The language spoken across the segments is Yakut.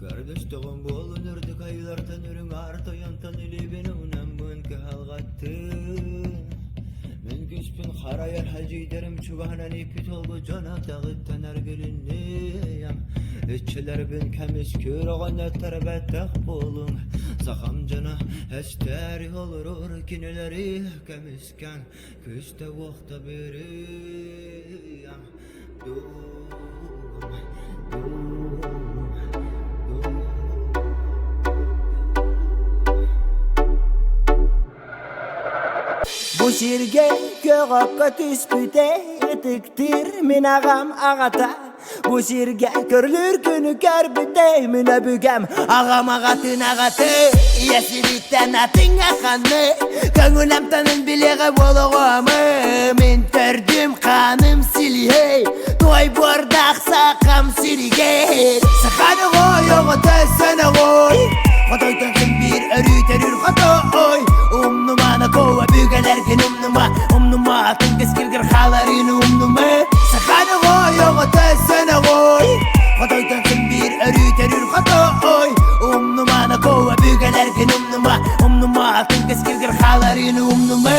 Көрдөстөҕүм буолун үрдүк айыылартан үрүҥ аар тойонтон илиибин уунаммын кыһалҕаттын. Мин күүспүн харайар хадьыйдарым чугаһынан иппит олгу дьон атаҕыттан эргилинниэм. Иччилэрбин көмүскүүр оҕонньоттор бэттэх буолуҥ. Сахам дьоно эстээри олорор кинилэри көмүскэн күүстэ-уохта биэриэм. Дууһам, дууһам, дууһам. Бу сиргэ көҕөккө түспүтэ ытыктыыр мин аҕам аҕата. Бу сиргэ көрүлүүр күнү көрбүтэ мин өбүгэм аҕам аҕатын аҕаты. Ийэ сириттэн атын аханы көҥүл амтанын билиэҕэ буолуоҕум. Мин төрдүм хааным силиһэй, той буордаах сахам сиригэр. Саханы ой оҕото сөнөҕой, хотойтон ким биир өрүү төрүүр хотой. Умнумана кова бүгэлэргин умнума, умнума атын кэскилгэр хааларын умнума. Саханы ой оҕото сөнөҕой, хотойтон ким биир өрүү төрүүр хотой. Умнумана кова бүгэлэргин умнума, умнума атын кэскилгэр хааларын умнума.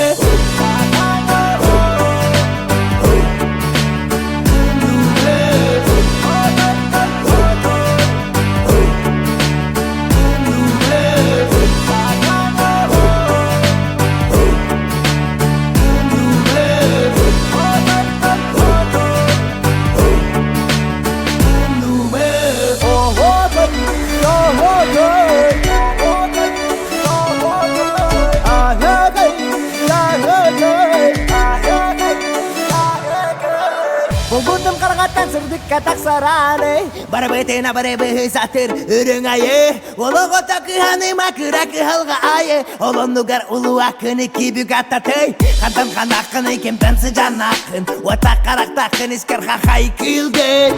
Булбутум хараҕаттан сырдыкка тахсарааны Барыбытын абарыбыһы сатыр үрүҥ айы Олоҕото кыһаныма кыра кыһалҕа айы Олоннугар улуу аккыны кибүк аттатый Хантан ханаххыный кимтэн сыдьанаххын Уоттах харахтаххын искэр хахай кыылгын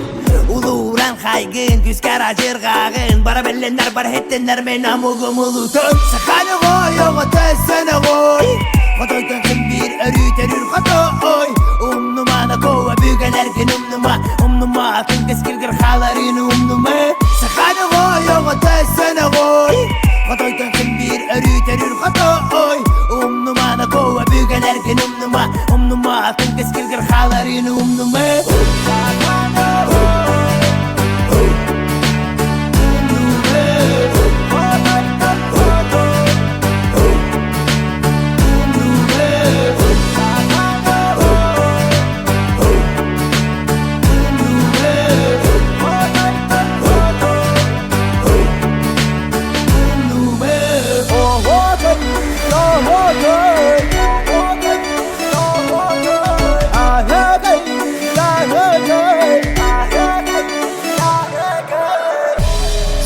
Улууран хайгын күскэр ажырҕааҕын Бара бэллэннэр бар хеттеннэр мен амугум улутун Саханы ғой оҕото сөнөҕой Хотойтон ким биир өрүү төрүүр хотой Умнумана кова бүгэлэргин умнума Умнума атын кэскилгэр хааларын умнума Саханы ғой оҕото сөнөҕой Хотойтон ким биир өрүү төрүүр хотой Умнумана кова бүгэлэргин умнума Умнума атын кэскилгэр хааларын умнума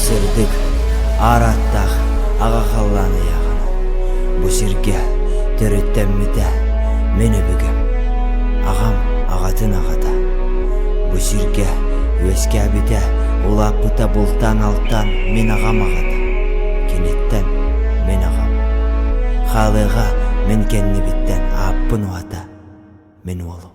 Сырдык, аар ааттаах аҕа халлаан ыйааҕынан бу сиргэ төрүттэммитэ мин өбүгэм, аҕам аҕатын аҕата. Бу сиргэ үөскээбитэ, улааппыта бултаан-алтаан мин аҕам аҕата, киниттэн мин аҕам. Хаалыаҕа мин кэннибиттэн ааппын уһата мин уолум.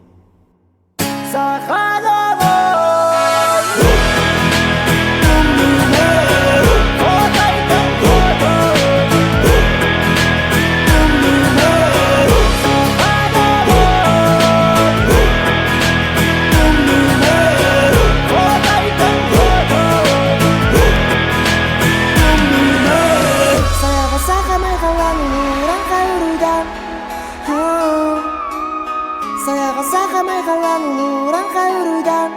Саяға саха майғалан улуран хайыруйдан.